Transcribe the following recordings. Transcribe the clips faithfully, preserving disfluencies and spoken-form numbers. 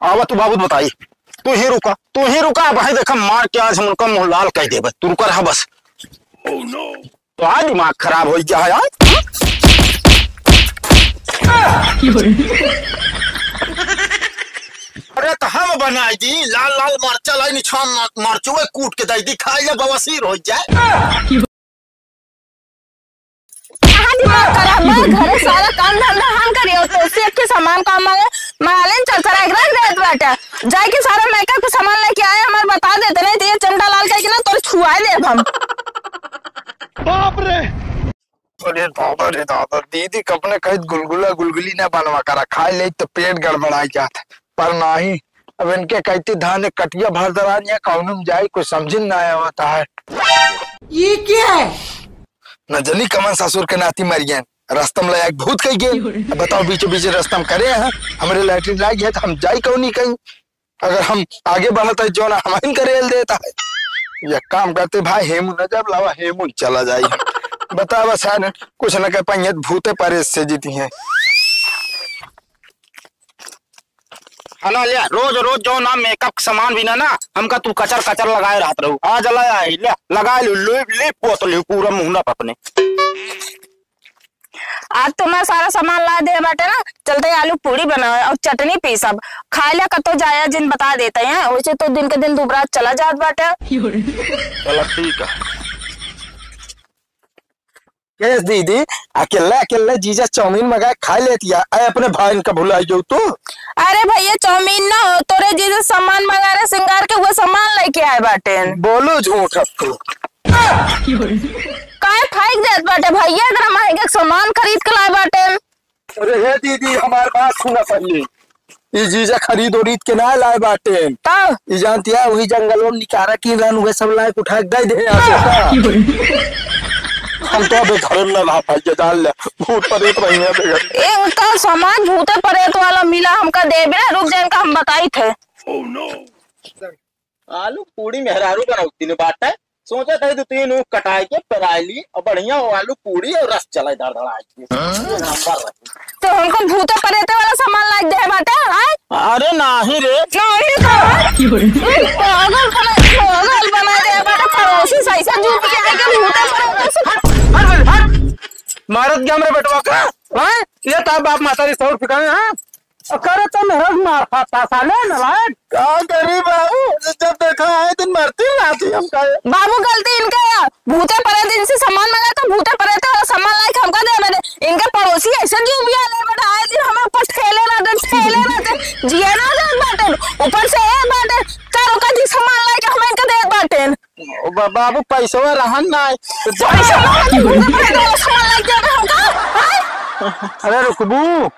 आवा तू बाबू बताई। तू ही रुका, तू ही रुका, अब है देखा मार के आज हम उनका मुंह लाल कइ देबे। तू रुका रहा बस। तो आज दिमाग खराब होइ गया है आज। अरे तो हम बनाई दी लाल लाल मरचा लाई निछान मरचुए कूट के दई दी खाई ले बवासीर होइ जाए। कहाँ दिमाग खराब बा? घरे सारा काम धंधा हम करी और तोसे एक ठे सामान काम मांगे, मालिन चरचरा के रख देत बाटे। जाए के सारा मेकअप के सामान लेके आए, हमार बता देते, नहीं तो ये चंदा लाल कह के ना तोर छुआए देब हम। बाप रे। अरे दादा रे दादा, दीदी कब ने कहित गुलगुला गुलगुली ना बनवा करा, खाए ले तो पेट गड़बड़ाई जात। पर नाही, अब इनके कहती धान एक कटिया भर दरान या कौनो में जाई, कुछ समझ में ना आवत है। ये क्या है? न जनी कमन ससुर के नाती मरियन, रस्तम लायक भूत कह गए। अब बताओ, बीचों बीच रस्तम करे हैं, हमरे लैट्रिन लाग गया, तो हम जाई कौनी कहीं? अगर हम आगे बढ़त है, जो ना हमारे करेल देता है। ये काम करते भाई, हेमू न जब लावा, हेमू चला जाई। बता बस यार, कुछ न कह पाइए, भूते परेश से जीती हैं। हला लिया, रोज रोज जो ना मेकअप के सामान भी ना, ना, हमका तू कचर कचर लगाए रहत रहू। आ जला आई, ले, लगा लू, लिप, लिप पोत लू पूरा मुहना पे अपने। आज तुम्हारा सारा सामान ला दे बाटे ना, चलते आलू पूड़ी बनावे और चटनी पीसब। खाए ला कतो जाया जिन बता देते हैं, वैसे तो दिन के दिन दुबरात चला जात बाटे। चला ठीक है। केस दीदी, अकेले अकेले जीजा चाउमीन मंगाए खा लेती है, अरे अपने भाई का भुलाई गयो तू। अरे भैया, चाउमीन ना हो, तोरे जीजा सामान मंगा रहे सिंगार के, वो सामान लेके आए बाटे। बोलू झूठ अब तू। काहे फेंक देत बाटे भैया, इतना महंगा सामान खरीद के लाए बाटे। अरे हे दीदी, हमार बात सुना पहले। ई जीजा खरीद उरीद के ना लाए बाटे। तब? ई जानती है, वही जंगल में निकारा की रहन, उहे सब लाए उठा के दे दे यहाँ से का। हम तो अबे घर में ना रहा पाइए, जान ले, भूत प्रेत रही है अबे घर। ए, उनका सामान भूत प्रेत वाला मिला हमका देबे, रुक जा, इनका हम बताई थे। आलू पूड़ी मेहरारू बनौती ने बाटे, सोचत है दो तीन ऊख कटाई के पेराई ली और बढ़िया वो आलू पूड़ी और रस चले धड़धड़ाई के। हाँ? एक नंबर रही। तो हमको भूते परेते वाला सामान लाग जाए बाटे, हाँ? अरे नाही रे। नाही तो। पागल बना, पागल बना दे बाटे, पड़ोसी सही से जुट के आके भूते परेते से। हट, हट, हट। मारत क्या हमरे बेटवा का? हाँ? ये ता बाप माता री सौर फिकाने, हाँ? करे तो मेहरज मार खाता साले नालायक। का करी बाबू, जब देखा है दिन मरती रहती हमका। बाबू गलती इनका है, भूते परेत इनसे सामान मंगा तो भूते परेत वाला सामान लाइके हमका दे बदे। इनके पड़ोसी ऐसे जुबिया ले बड़ा आए दिन हमें ऊपर ठेले रहते, ठेले रहते, जिया ना दे बाटे, ऊपर से ए बाटे, चारों का जी सामान लाइके हमें इनका दे बाटे। ओ बा-, बाबू पैसवा रहन ना है। पैसा ना है, भूते परेत वाला सामान लाइके दे हमका, हाँ? अरे रुकबू,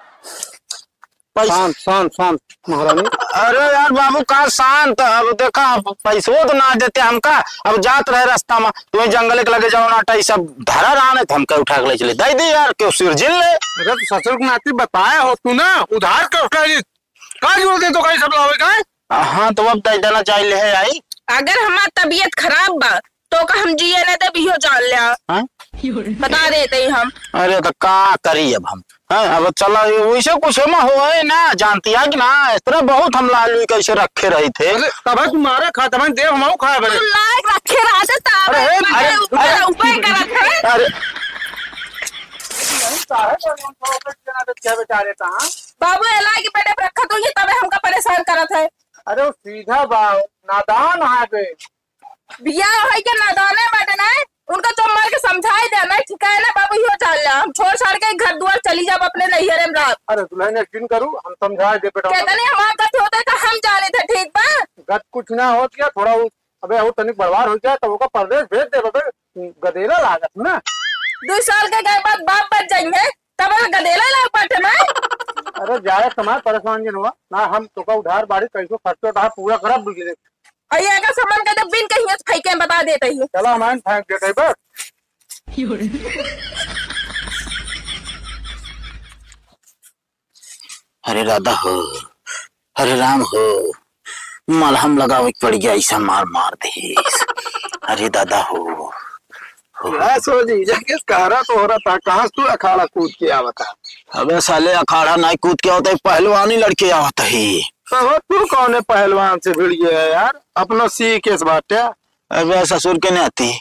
पैसा शांत, शांत, शांत, महारानी। अरे यार बाबू, का शांत? अब देखा, अब पैसो तो ना देते हमका। अब जात रहे रास्ता में, तुम्हें जंगल के लगे जाओ ना, टाई सब धरा रहा, नहीं तो हमका उठा के ले चले। दे दे यार, क्यों सिरजिन ले? अरे तो ससुर के नाती बताया हो तू ना, उधार कर उठा ली। का जोर दे तो कहीं सब लावे का है? हाँ, तो अब दे देना चाहिए, ले आई। अगर हमार तबीयत खराब बा, तो का हम जिए ना देब, इहो जान ले। हाँ? बता देते ही हम। अरे तो का करी अब हम? हाँ, अब चला, ये वैसे कुछ हम होए ना, जानती है कि ना, इस तरह बहुत हम लालू कैसे रखे रही थे। अरे, तब तुम्हारा खा, तब देव हम खाए बड़े। तू लायक रखे रहते, तब अरे, अरे, अरे, ऊपर, अरे, ऊपर करत है। अरे। सारे तो हम थोड़ा सा जना तो क्या बेचारे था, हाँ? बाबू, एला के बेटे रखा तो ये तबे हमका परेशान करत है। अरे, वो सीधा बा, नादान है बे। बियाह होई के नादाने बाटे ना, उनका तो मार के समझाई दे, नहीं ठीक है ना बाबू, इहो चल जा, हम छोड़ छाड़ के घर दुआर चली जाब अपने नैहरे में रहब। अरे दुल्हन, यकीन करू, हम समझाई दे बेटा। कहता नहीं हमार गत होते तो हम जाने थे, ठीक बा? गत कुछ ना होत या, थोड़ा उ, अबे और तनिक बड़वार हो जाए तब ओका परदेश भेज दे बबे, गदेला लागत ना। दो साल के गए बाद बाप बच जाइए, तब गदेला लाग बाटे ना। अरे जाए समाज परेशान जिन हुआ ना, हम तोका उधार बाड़ी कैसो खर्चो उधार पूरा करब बिजली। अरे अगर सामान का तो बिन कहीं से फेंके बता देते ही। चला हम फेंक देते बस। अरे दादा हो, अरे राम हो, मलहम लगावे के पड़ गया, ऐसा मार मार दे। अरे दादा हो, हो। क्या सोची, जाके कहरा तो हो रहा था, कहाँ से तू अखाड़ा कूद के आवता? अबे साले, अखाड़ा नहीं कूद के आवता, पहलवानी लड़के आवता ही। तो तू कौने पहलवान से भिड़िए है यार? अपनो सी केस बाटे। अबे ससुर के नाती,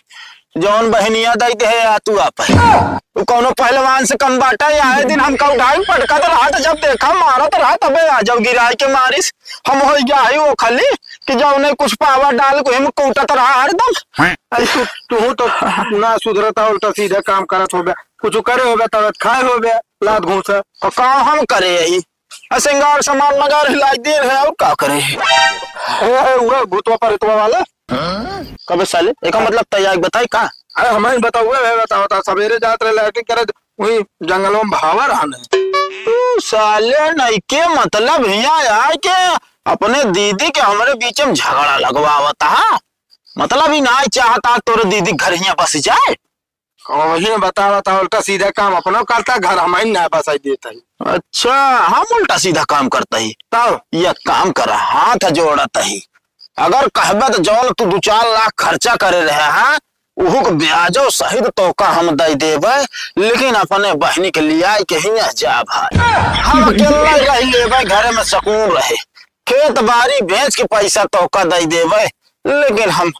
जौन बहनिया दई दे है या तू आप है। तू कौनो पहलवान से कम बाटा? या आए दिन हमका उठाई पटकत रहा, तो जब देखा मारत रहा, तबे आ जाओ गिराई के मारिस। हम हो गया है वो खाली कि जौने कुछ पावर डाल को हम कूटत रहा हरदम। अरे तू, तू तो ना सुधरता, उल्टा सीधा काम करत होबे, कुछ करे होबे, तब खाए होबे, लात घूसा। तो काम हम करे यही, आ सिंगार सामान मंगार हिलाई दे रहे, और का करे? ए, ए, उहे भूतवा प्रेतवा वाला। कबे साले, एका मतलब तैयार बताई का? अरे हमें बताओ, उहे बताओ, बता, सवेरे जात रहे लैट्रिन करे, वही जंगलों में भावा रहने। तू साले नइके मतलब हिया आए के अपने दीदी के हमरे बीच में झगड़ा लगवावत हा। मतलब ही ना चाहता तोरे दीदी घर हिया बस जाए। वही बतावत हा, उल्टा सीधा काम अपनो करता, घर हमारी ना बसाई देता ही। अच्छा, हम उल्टा सीधा काम करता ही। तब? ये काम करा, हाथ जोड़त ही। अगर कहबे तो जौन तू दो चार लाख खर्चा करे रहे हैं, उहू के ब्याजो सहित तोका हम दे देबे, लेकिन अपने बहनी के लिया के ही जा भाई। हम अकेला रह लेबे, घरे में सुकून रहे। खेत बाड़ी बेच के पैसा तोका दे देबे, लेकिन हम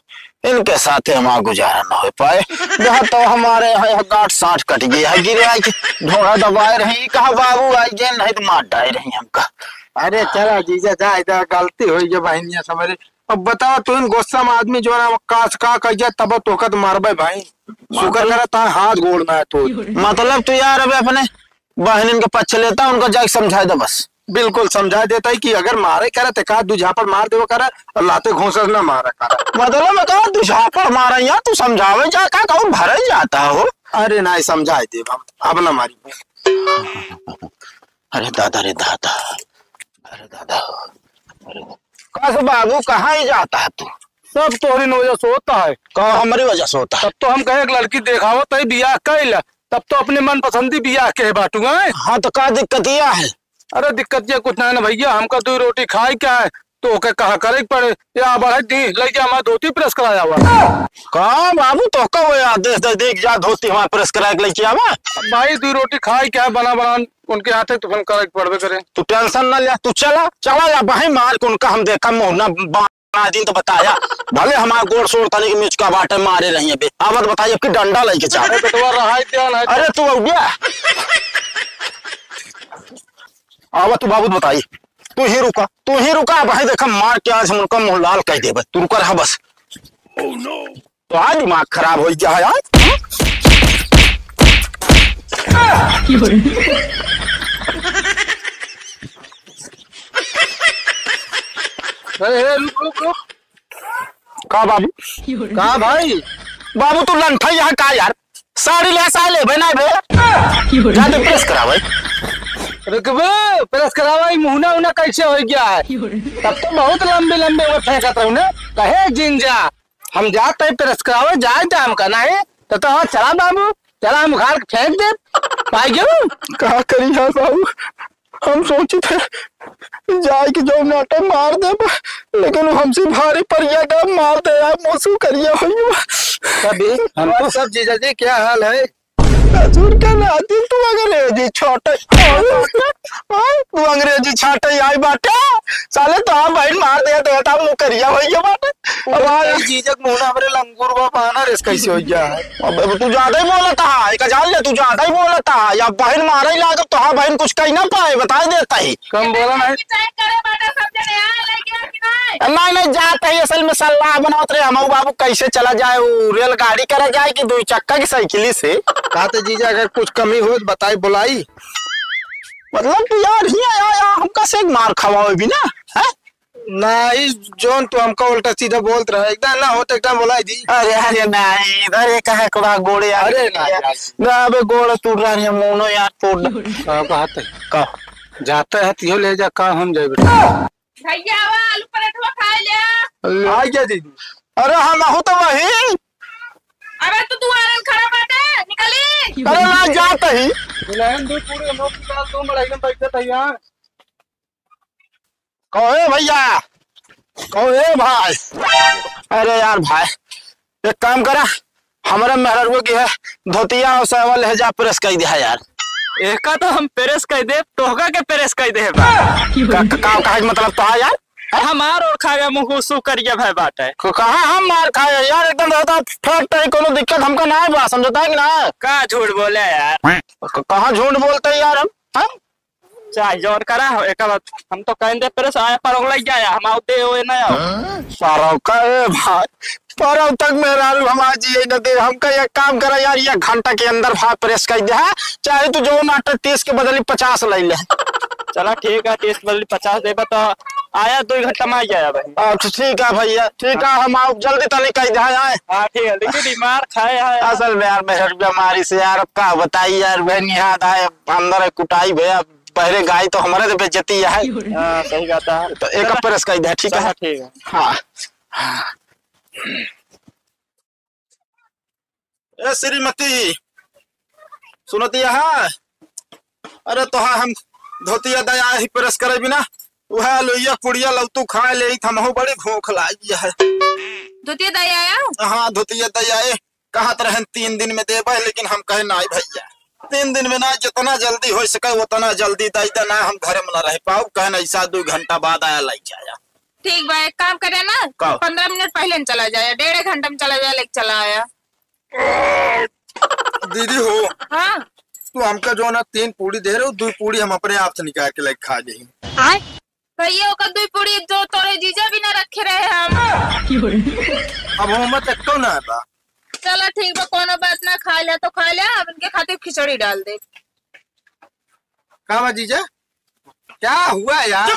इनके साथे हमार गुजारा न हो पाए। जहाँ तो हमारे यहाँ गांठ सांठ कट गया है, गिरे आई के ढोड़ा दबाए रही, कहा बाबू आई गए, नहीं तो मार डाए रही हमका। अरे चला जीजा, जा, इधर गलती हुई है बहनिया समझ। अब बताओ, तू इन गुस्सा में आदमी जो है ना, कास का कह जाए, तब तोका तो मारबे भाई। शुक्र मतलब? करे ता हाथ गोड़ में है तो। मतलब तू यार अबे अपने बहनिन के पक्ष लेता, उनको जाके समझाए दे बस। बिल्कुल समझा देता है कि अगर मारे करे तो का दू झापड़ मार देवा करे और लाते घोंसा ना मारा करे। मतलब मैं कहा दू झापड़ मारा या तू समझावे जा का कहूँ भरे जाता हो। अरे नहीं समझाए देब हम, अब ना मारी। अरे दादा रे दादा, अरे दादा, अरे दादा। कस बाबू कहाँ ही जाता है तू? सब तोहरी न वजह से होता है। का हमारी वजह से होता है? तब तो हम कहे एक लड़की देखावत है बियाह कैल, तब तो अपने मनपसंदी बियाह के बाटू हैं। हाँ तो का दिक्कत यह है? अरे दिक्कत ये कुछ नहीं ना भैया, हमका दो रोटी खाए क्या है तो ओके कहा करे के पड़े, या बढ़ाई दी, ले जा हमारा धोती प्रेस कराया हुआ। का बाबू तो का वो आदेश दे दे कि जा धोती हमारा प्रेस करा के लेके आवा? भाई दो रोटी खाए क्या है बना बना उनके हाथे तो फिर करे के पड़बे करे। तू टेंशन ना ले, तू चला, चला या बही मार के उनका हम देखा मुँह ना बना दिन तो बताया। भले हमारा गोड़ सोड़ तनी के मिचका बाटे मारे रही है बे। आवत बताइए कि डंडा लेके जा। अरे बेटवा रहाई दे ना। अरे तू उठ गया। आवा तू बाबू बताई। तू ही रुका, तू ही रुका, अब है देखा मार के आज हम उनका मुँह लाल कर देबे। तू रुका रहा बस। तो आज दिमाग खराब हो गया है आज। ए, ए, रुक, रुक, रुक। का बाबू? का भाई? बाबू तू लंठा यहाँ का यार? साड़ी ले साले बे ना बे। जाते प्रेस करावे। रुकबे, प्रेस करावे, मुहना उहना कैसे हो गया है? तब तो बहुत लंबे लंबे वो फेंकत रहू ना। कहे जिंजा, हम जाते प्रेस करावे, जाए जाम का नहीं। तो, तो हाँ, चला बाबू, चला हम उखाड़ के फेंक दे। पाई गयो? का करी यार बाबू? हम सोचित है जाए के जो नाटे मार देब, लेकिन वो हमसे भारी परिया का मार दे यार, मोसू करिया होई बा। कभी हमको सब जीजा जी क्या हाल है? ससुर के नाती तू अंग्रेजी छाटे, तू अंग्रेजी छाटे आई बाटे, साले तो हम भाई मार दे तो हम करिया होई बाटे। अब भाई जीजक मुहना हमरे लंगूर बा, बानर इस कैसे हो गया है? अब, अब तू ज्यादा ही बोलत हा, एक जान ले, तू ज्यादा ही बोलत हा। या बहन मारे लागब तो हाँ, बहन कुछ कही ना पाए, बताई देता ही। कम बोला नहीं। नहीं, नहीं, जात ही, असल में सलाह बनावत रहे, हम बाबू कैसे चला जाए, उ रेलगाड़ी करा जाए कि दो चक्का की साइकिल से। का तो जीजा, अगर कुछ कमी हो तो बताई, बुलाई। मतलब तू यार ही आया, आया, हमका से एक मार खवावे भी ना, है? नाही, जौन तू हमका उल्टा सीधा बोलत रहा, एकदम ना होत, एकदम बोलाई दी। अरे, अरे, नाही, अरे, कहाँ को बा गोड़े यार? अरे, नाही, यार। ना, अबे गोड़ तोड़ रहा है, मोनो यार, तोड़। का बात है? का? जाता है, तिहो ले जा, का हम जाए बेटा? भैया, आवा, आलू पराठा खा ले। आ गया दीदी। अरे, हम आहू तो वही। अबे, तू दुआरे में खड़ा बाटे, निकली। अरे, ना जात ही। दुल्हन दो पूरे लोग निकाल दो, मड़ाई में बैठे थे यार। कहो ए भैया, कहो ए भाई। अरे यार भाई, एक काम करा, हमारे मेहररुआ की है धोतिया और साया ले जा, प्रेस कर दिया यार। एका तो हम प्रेस कइ देब, तोहका के प्रेस कइ देब बा। का, का, का, का मतलब तो है यार? हमार ओर खा गया, मुंह सु करिया भय बाटे। क-, कहाँ हम मार खाए यार, एकदम रहता फैक्ट है, कोनो दिक्कत हमका ना है बा, समझता है कि ना? का झूठ बोले यार? क-, कहाँ झूठ बोलते हैं यार हम? हाँ? चाहे जौन करा हो, एक बात हम तो कहें दे, प्रेस आया, पर लग जाया, हम आउते हो ना आओ। हाँ? पारो का, ए भाई, पारो तक मेहरारू हम आज ये न दे, हमका एक काम करा यार, एक घंटा के अंदर भाई प्रेस कइ दे, हाँ? चाहे तू जो नाटक तीस के बदली पचास लइ ले। चला ठीक है, तीस के बदली पचास देबा तो आया, दो घंटा में आ जाया भाई। आ, तो ठीक है भैया, ठीक है, हम आओ जल्दी तनी कइ दे, हाँ, आए। हाँ ठीक है, लेकिन बीमार खाए है। असल में यार, मेहर बीमारी से यार, अब का बताई यार, बहन याद आए, अंदर है कुटाई भैया, बहरे गाई तो हमारे तो बेइज्जती है। हाँ, सही बात है। तो एक प्रेस कइ दे, ठीक है? चला, ठीक है। हाँ। ए श्रीमती, सुनतिया है? अरे तोहा हम धोतिया दया ही प्रेस करे बिना, वह लोइया पुड़िया लौतू खाए ले, हमहू बड़ी भूख लागी है। धोतिया दया आया? हाँ, धोतिया दया ए। कहत रहन तीन दिन में देबे, लेकिन हम कहे नाई भैया, तीन दिन में ना, जितना जल्दी होइ सके उतना जल्दी दइ दे, ना हम घरे में ना रह पाउब। कहन ऐसा दो घंटा बाद आया लइ जाया। ठीक बा, एक काम करे ना, का? पन्द्रह मिनट पहिले न चला जाया, डेढ़ घंटा में चला जाया, लेके चला आया। दीदी हो, हाँ। तू हमका जो ना तीन पूड़ी दे रहे हो, दो पूड़ी हम अपने आप से निकाल के लेके खा जाई। आय? भैया, ओकर दुई पूड़ी जो तोरे जीजा भी ना रखे रहे हम। अब हो मत, एको ना बा। चला ठीक बा, कोनो बात ना, खा ले तो खा ले, अब इनके खातिर खिचड़ी डाल दे। का बा जीजा, क्या हुआ यार?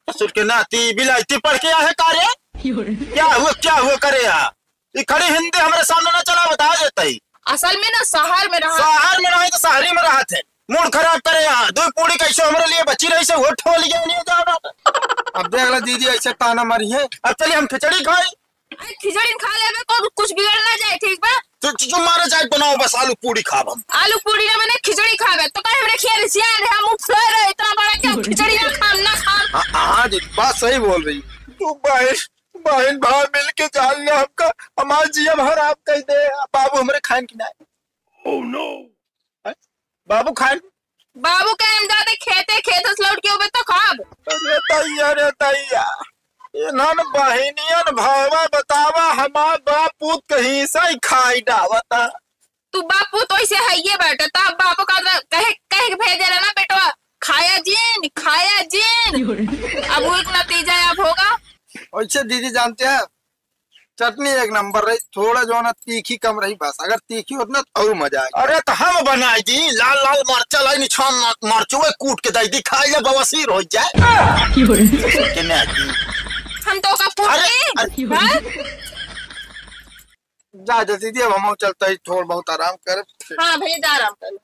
ससुर के नाती बिलायती पढ़ के आए है का रे? क्या हुआ, क्या हुआ करे यार? ई खड़ी हिंदी हमरे सामने ना चला, बता देते ही। असल में ना शहर में रहा। शहर में रहे तो शहरी में रहत है। मूड खराब करे यहाँ। दो पूड़ी कैसे हमरे लिए बची रही से, वो ठो लिया नहीं जाओ ना। अब देख ला दीदी, ऐसे ताना मारी है। अब चलिए हम खिचड़ी खाई। अरे खिचड़ी खा लेबे, को कुछ बिगड़ ना जाए, ठीक बा? जो, जो, जो मारे जाए बनाओ, बस आलू पूड़ी खाब हम। आलू पूड़ी ना बने, खिचड़ी खाबे। तो काहे हमरे खिया रिसिया है, हम मुंह फुलाए रहे, इतना बड़ा क्या खिचड़ी ना खाब, ना खाब। हाँ, हाँ जी, बात सही बोल रही। तू बाहर बहिन भाई मिल के जान ले हमका, हमार जियब हराम कइ दे। बाबू हमरे खाइन कि नाहीं? Oh no! हैं? बाबू खाइन? बाबू के हम जाते खेते, खेत से लौट के उबे तो खाब। अरे तैया, रे तैया, इन्हन बहिनियन भावा बतावा, हमार बाप पूत कहीं से ही खाई डावता। तू बाप पूत वैसे है ये बाटे, तो अब बापो का कहे, कहे के भेजे रहे ना बेटवा, खाया जिन, खाया जिन। अब वो एक नतीजा अब होगा। वैसे दीदी जानते हैं, चटनी एक नंबर रही, थोड़ा जो ना तीखी कम रही बस, अगर तीखी होत ना तो और मजा आ गया। अरे तो हम बनाई दी, लाल लाल मरचा लाई, निछान मरचुए कूट के दई दी, खाई ले बवासीर हो जाए। के नहीं आती। हम तो का पूछ अरे, ली। अरे। हाँ? जा, जा दीदी, अब हम चलते ही, थोड़ा बहुत आराम करे। हाँ भैया, जा आराम कर लो।